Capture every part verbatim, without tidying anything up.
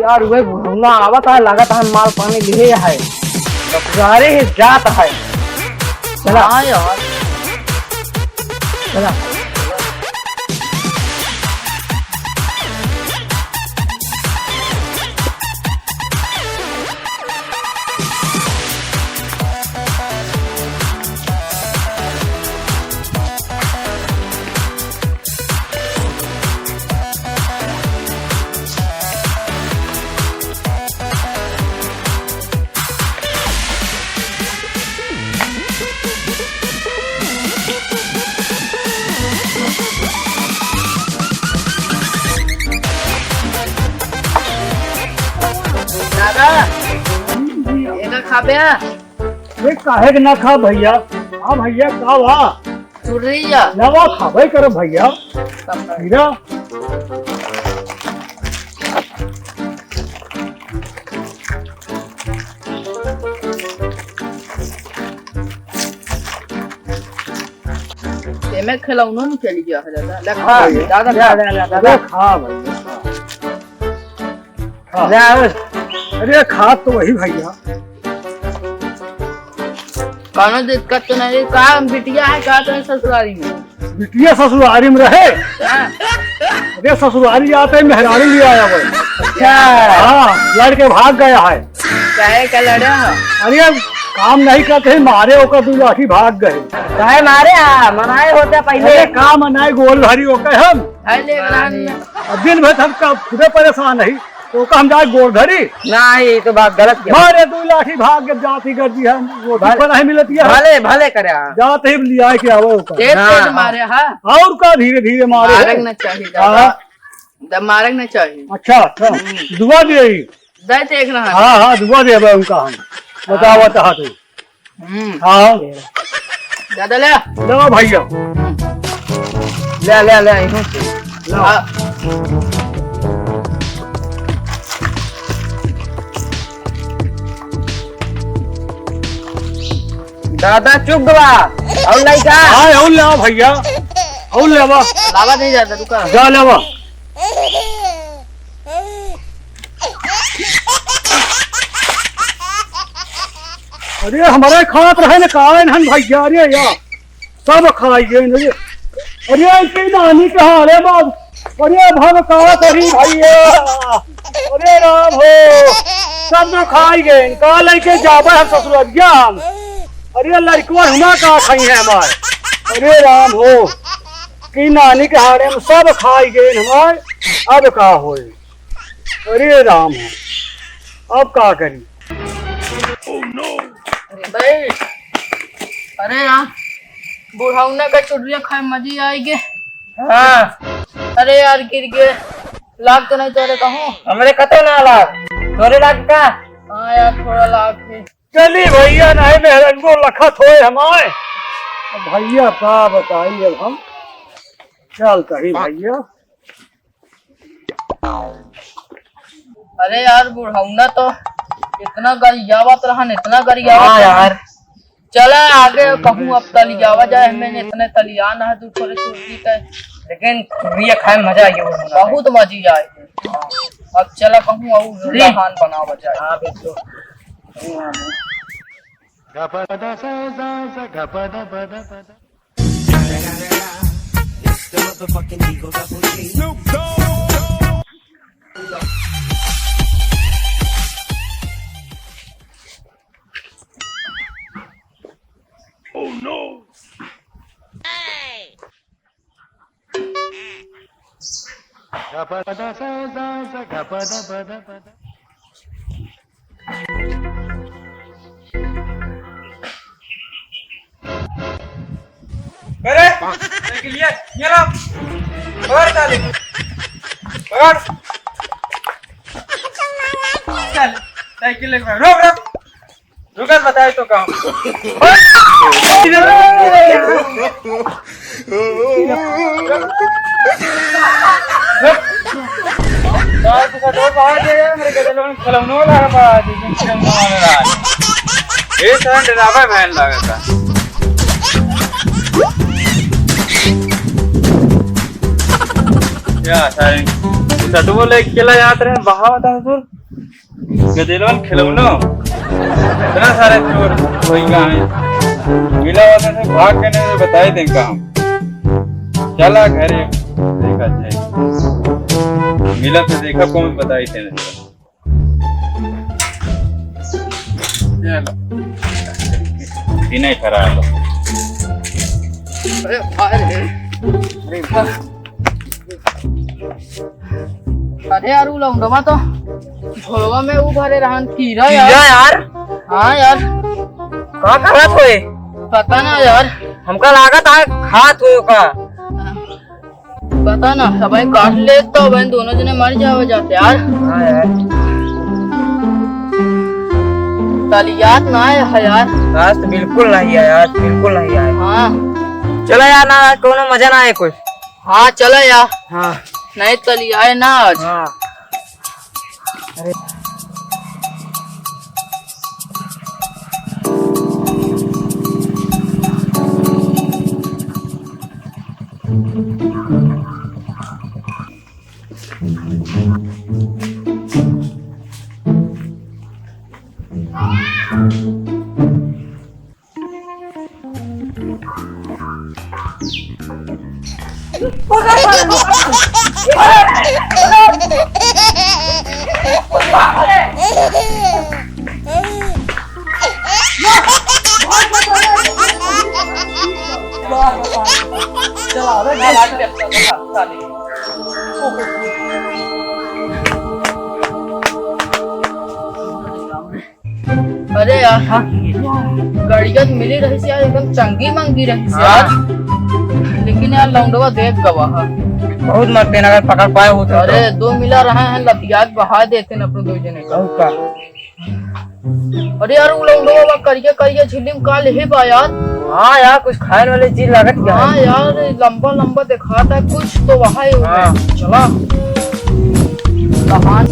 यार, वह बुढ़ौना आवत है, लागत है माल पानी लिहे है। ससुरारे ही जात है। चला। हाँ यार। चला। दादा, एका खाबे? ये काहे के ना खा भैया? हाँ भैया, का बा? चुर्रिया। लावा, खाबे कर भैया। हीरा। एमे खिलौनो नहीं चली गया है दादा। ले खा, हाँ, दादा ले, खा। ले, ले, ले, दादा। अरे खा भैया, खा। हाँ। ले आओ। अरे खा तो वही भैया। कौनो दिक्कत तो नहीं, का बिटिया है, का तो ससुरारी में? बिटिया ससुरारी में रहे। हाँ। अरे ससुरारी आते ही मेहरारू ले आया भाई। अच्छा। हाँ, लड़के भाग गया है। काहे का लड़ा? अरे काम नहीं करते ही मारे ओकर दू लाठी भाग गए। काहे मारे? आ, मनाए होते पहले। अरे का मनाए, गोल घरी ओकर हम। है ले ग्रान में। अब दिन भर हम का खुदे परेशान है। तो का हम जाए गोड़ धरी? नहीं, ये तो बात गलत किया। मारे दू लाठी भाग के जाती कर दी हम, वो भले, ठीक पर नहीं मिलती है। भले, भले करे, हाँ। जाते ही लिया के आवे ओकर। तेज, हाँ, तेज हाँ। मारे, हाँ। और का धीरे धीरे मारे मारे है। ना चाहिए हाँ। ज्यादा। द-, मारे ना चाहिए। अच्छा, अच्छा। हम्म। दुआ दे। दे देख रहा है। हाँ, हाँ, दुआ दे भाई उनका हम। बताओ, हाँ। बता तू। हम्म। हाँ। ज्यादा ले। लो भैया। ले, ले, ले, इहूँ से। लो। हाँ। दादा चुप बा। और लइका? हाँ, और ले भैया। और ले बा। लावा नहीं जाता, रुका। जा ले बा। अरे, हमारे खात रहे न, का इन्हन भैया, अरे यार, सब खाई गए न, अरे। अरे, इनकी नानी के हाल है, बाप। अरे, अब हम का करी भैया, अरे राम हो, सब तो खाई गए, का लेके जाबे हम ससुररिया हम? अरे, लड़कवा हुना का खाई है हमार? अरे राम हो, कि नानी के हाड़े में सब खाई गए हमार, अब का होई? अरे राम हो, अब का करी? अरे भाई, अरे यार, बुढ़ौना का चुर्रिया खाए मजी आएगे। हाँ। अरे यार, गिर गए। लाग तो नहीं तोरे कहूँ? हमरे कतो ना लाग। तोरे लाग का? हाँ यार, थोड़ा लाग है। चली भैया, नहीं मेहरन को लखत होए हमारे। अब भैया का बताई अब हम। चल कही भैया। अरे यार, बुढ़ौना तो इतना गरियावत रहन, इतना गरियावत हाँ रहन। यार। चला आगे कहूँ अब तलियावा जाए, हमें इतने तलिया ना है, तू थोड़े चुर्री के। लेकिन चुर्रिया खाए में मजा आइए बुढ़ौना। बहुत मजी आए। अब चला कहूँ और चुर्री। नहान बनावा जाए। हाँ, बिल्कुल। अरे, साइकिल ये, ये ला। पकड़ साले। पकड़। चल, साइकिल लेके भाग। रुक, रुक। रुक, बताए तो काम। यार, तू कटोर बाहर दे यार, मेरे गजल में खिलौने वाला है, बाहर दे, खिलौने वाला है। ये साला डरावा बहन लागता। क्या सारे चटवो लेके चला जात रहे, बहावत है सुन। गदेलवन खिलौनो। इतना सारे चोर कोई कहाँ है? मिला वाले से भाग के नहीं बताई दें काम। चला घरे देखा जाए। मिला तो देखा कौन बताई दें। चलो। इन्हें खराब। अरे भाई रे। अरे भाई। अरे यार, उ लौंडवा तो झोलवा में उ भरे रहन कीड़ा यार। कीड़ा यार? हाँ यार। का करत होए? पता ना यार। हमका लागत है खात होए का। पता ना, अब काट ले तो अब दोनों जने मर जावे जाते यार। हाँ यार। तलियात ना है यार। आज तो बिल्कुल नहीं है यार, बिल्कुल नहीं है। हाँ। चला यार, ना आज कोनो मजा ना है कुछ। हाँ, चला यार। हाँ। नहीं तलियाए ना आज। हाँ। अरे। अरे यार, हाँ। गड़िया तो मिली रही यार, एकदम चंगी मंगी रही यार। हाँ। लेकिन यार, लौंडवा देख गवा है। बहुत मरते ना, अगर पकड़ पाए होते तो। अरे, दो मिला रहे हैं, लतियात बहा देते न अपने दो जने का। और का? अरे यार, उ लौंडवा बा करिया करिया झिल्ली में का लेहे बा यार? हाँ यार, कुछ खाए वाले चीज लागत क्या है? हाँ यार, लंबा लंबा दिखाता है, कुछ तो वहाँ ही होगा। हाँ। चला। कहाँ?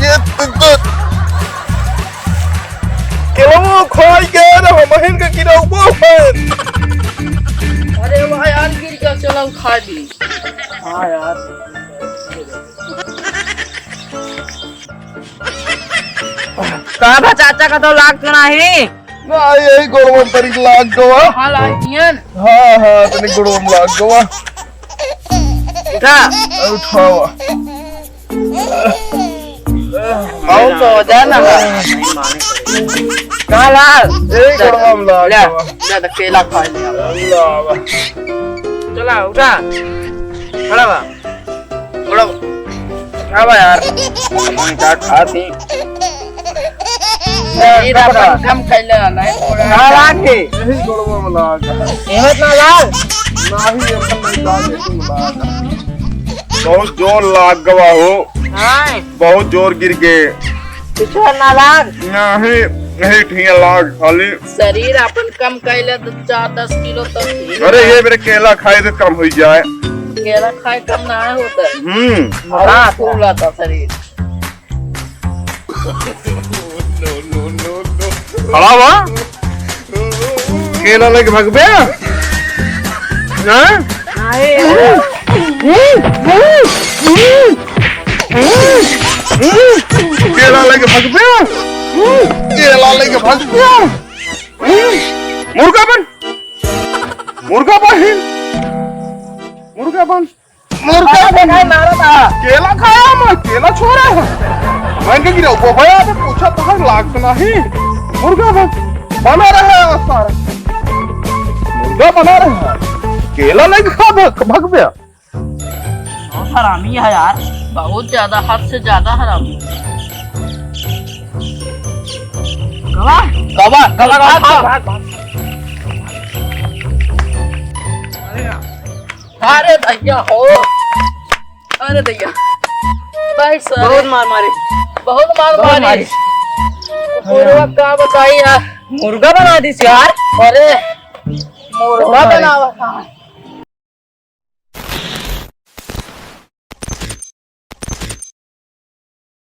ये तो, तो केलवा खाई गए ना, हमहिन के गिरौबो है। अरे वाह यार, गिर गया, चलो खा ली। हाँ यार। का बा चाचा, कतौ लाग तो नाही? ना, यही गोड़वा तनिक लाग गवा। हाँ, लाग गया। हाँ, हाँ, तनिक गोड़वा में लाग गवा। उठा। उठावा। बहुत तो हो जाए ना। का लाल? यही गोड़वा में लाग गवा। ले, ले, तो केला खा ले। लावा। चला, उठा। खड़ा बा। थोड़ा खावा यार। मन का खाती। ये अपन कम खैले ना, नहीं थोड़ा। ना लागे। यही गोड़वा में लाग। हिम्मत ना लाग। नाही, अपन नहीं लाग, तुम लाग। बहुत जोर लाग गवा हो। हाँ। बहुत जोर गिर के। पीछे ना लाग। नाही, नहीं ठिया लाग खाली। शरीर अपन कम कैले तो चार दस किलो तक ही। अरे ये मेरे केला खाए तो कम हो जाए। केला खाए कम ना होता है। हम्म। और हाँ। फूला था शरीर। खड़ा हुआ? केला लेके भगबे? हाँ? केला लेके भगबे? केला लेके भगबे? मुर्गा बन, मुर्गा बन, मुर्गा बन। मुर्गा अरे, बन। देखा है, मारा था। केला खाया मैं, केला छोड़ा है। मैं क्या गिरा, वो भैया तो पूछा तो हर लाग तो नहीं। मुर्गा बन, बना रहे हैं सारा। मुर्गा बना रहे हैं। केला नहीं खा, भग, भग गया। बहुत हरामी है यार, बहुत ज्यादा, हद से ज्यादा हरामी। गवा, गवा, गवा, भाग, भाग, भाग, भाग। अरे यार। अरे दैया हो, अरे दैया, भाई साहब। बहुत मार मारी। बहुत मार बहुत मारी। मारी। अरे अब का बताई यार, मुर्गा बना दिस यार। अरे मुर्गा बनावा था।